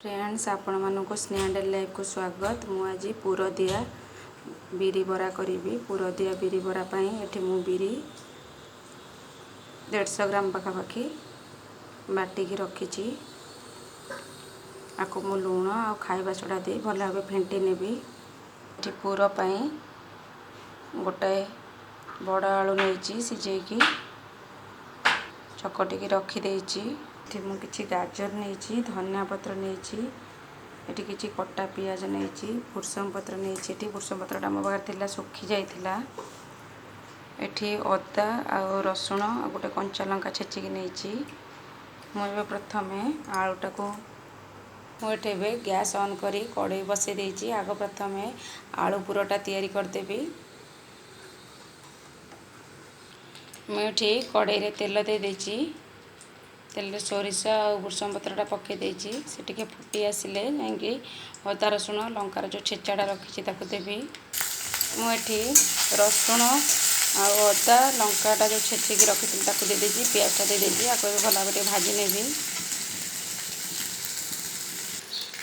Friends, ଆପଣମାନଙ୍କୁ Sneha daily ଲାଇଫ୍କୁ ସ୍ୱାଗତ। ମୁଁ ଆଜି ପୁରଦିଆ ବିରି ବରା କରିବି। ପୁରଦିଆ ବିରି ବରା ପାଇଁ ଏଠି ମୁଁ ବିରି 150 ଗ୍ରାମ ପାଖାପାଖି ବାଟିକି ରଖିଛି। ଆକୁ ମୁଁ ଲୁଣ ଆଉ ଖାଇବା ସୋଡ଼ା ଦେଇ ଭଲ ଭାବେ ଫେଣ୍ଟି ନେବି। ଏଠି ପୁର ପାଇଁ ଗୋଟାଏ ବଡ଼ ଆଳୁ ନେଇଛି, ସିଝେଇକି ଚକଟିକି ରଖିଦେଇଛି। ଏଠି ମୁଁ କିଛି ଗାଜର ନେଇଛି, ଧନିଆ ପତ୍ର ନେଇଛି, ଏଠି କିଛି କଟା ପିଆଜ ନେଇଛି, ଭୃସଙ୍ଗ ପତ୍ର ନେଇଛି। ଏଠି ଭୃସଙ୍ଗ ପତ୍ରଟା ମୋ ପାଖରେ ଥିଲା, ଶୁଖି ଯାଇଥିଲା। ଏଠି ଅଦା ଆଉ ରସୁଣ ଆଉ ଗୋଟେ କଞ୍ଚା ଲଙ୍କା ଛେଚିକି ନେଇଛି। ମୁଁ ଏବେ ପ୍ରଥମେ ଆଳୁଟାକୁ, ମୁଁ ଏଠି ଏବେ ଗ୍ୟାସ୍ ଅନ୍ କରି କଡ଼େଇ ବସେଇ ଦେଇଛି। ଆଗ ପ୍ରଥମେ ଆଳୁ ପୁରଟା ତିଆରି କରିଦେବି। ମୁଁ ଏଠି କଡ଼େଇରେ ତେଲ ଦେଇଦେଇଛି। ତେଲରେ ସୋରିଷ ଆଉ ଭୃସଙ୍ଗ ପତ୍ରଟା ପକାଇ ଦେଇଛି। ସେ ଟିକେ ଫୁଟି ଆସିଲେ ଯାଇକି ଅଦା, ରସୁଣ, ଲଙ୍କାର ଯେଉଁ ଛେଚାଟା ରଖିଛି ତାକୁ ଦେବି। ମୁଁ ଏଠି ରସୁଣ ଆଉ ଅଦା ଲଙ୍କାଟା ଯେଉଁ ଛେଚିକି ରଖିଥିଲି ତାକୁ ଦେଇଦେଇଛି, ପିଆଜଟା ଦେଇଦେଇଛି। ଆକୁ ଏବେ ଭଲ ଭାବେ ଟିକେ ଭାଜି ନେବି।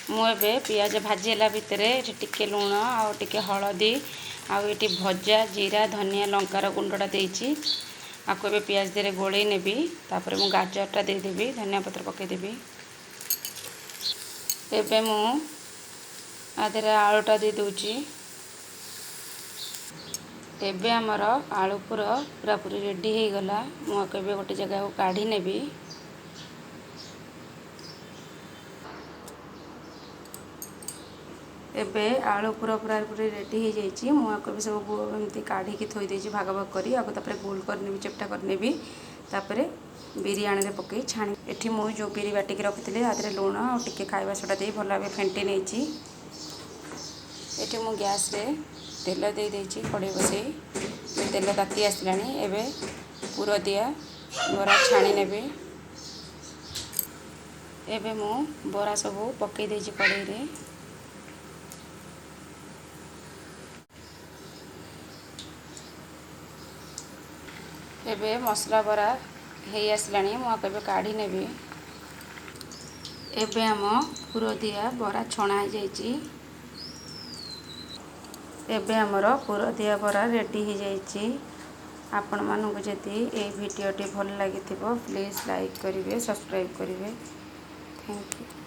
ମୁଁ ଏବେ ପିଆଜ ଭାଜି ହେଲା ଭିତରେ ଏଠି ଟିକେ ଲୁଣ ଆଉ ଟିକେ ହଳଦୀ ଆଉ ଏଠି ଭଜା ଜିରା, ଧନିଆ, ଲଙ୍କାର ଗୁଣ୍ଡଟା ଦେଇଛି। ଆକୁ ଏବେ ପିଆଜ ଦେହରେ ଗୋଳେଇ ନେବି। ତାପରେ ମୁଁ ଗାଜରଟା ଦେଇଦେବି, ଧନିଆ ପତ୍ର ପକାଇଦେବି। ଏବେ ମୁଁ ଆ ଦେହରେ ଆଳୁଟା ଦେଇଦେଉଛି। ଏବେ ଆମର ଆଳୁ ପୁର ପୁରାପୁରି ରେଡ଼ି ହେଇଗଲା। ମୁଁ ଆକୁ ଏବେ ଗୋଟେ ଜାଗାକୁ କାଢ଼ି ନେବି। ଏବେ ଆଳୁ ପୁର ପୁରାପୁରି ରେଡ଼ି ହେଇଯାଇଛି। ମୁଁ ଆକୁ ଏବେ ସବୁ ଏମିତି କାଢ଼ିକି ଥୋଇ ଦେଇଛି ଭାଗ ଭାଗ କରି। ଆକୁ ତାପରେ ଗୋଲ କରିନେବି, ଚେପ୍ଟା କରିନେବି, ତାପରେ ବିରି ଆଣରେ ପକାଇ ଛାଣି। ଏଠି ମୁଁ ଯେଉଁ ବିରି ବାଟିକି ରଖିଥିଲି ତା ଦେହରେ ଲୁଣ ଆଉ ଟିକେ ଖାଇବା ସୋଡ଼ା ଦେଇ ଭଲ ଭାବେ ଫେଣ୍ଟି ନେଇଛି। ଏଠି ମୁଁ ଗ୍ୟାସ୍ରେ ତେଲ ଦେଇ ଦେଇଛି କଡ଼େଇ ବସେଇ। ତେଲ ତାତି ଆସିଲାଣି। ଏବେ ପୁର ଦିଆ ବରା ଛାଣି ନେବି। ଏବେ ମୁଁ ବରା ସବୁ ପକାଇ ଦେଇଛି କଡ଼େଇରେ। ଏବେ ମସଲା ବରା ହେଇ ଆସିଲାଣି। ମୁଁ ଆକୁ ଏବେ କାଢ଼ି ନେବି। ଏବେ ଆମ ପୁରଦିଆ ବରା ଛଣା ହେଇଯାଇଛି। ଏବେ ଆମର ପୁରଦିଆ ବରା ରେଡ଼ି ହେଇଯାଇଛି। ଆପଣମାନଙ୍କୁ ଯଦି ଏଇ ଭିଡ଼ିଓଟି ଭଲ ଲାଗିଥିବ, ପ୍ଲିଜ୍ ଲାଇକ୍ କରିବେ, ସବସ୍କ୍ରାଇବ୍ କରିବେ। Thank you.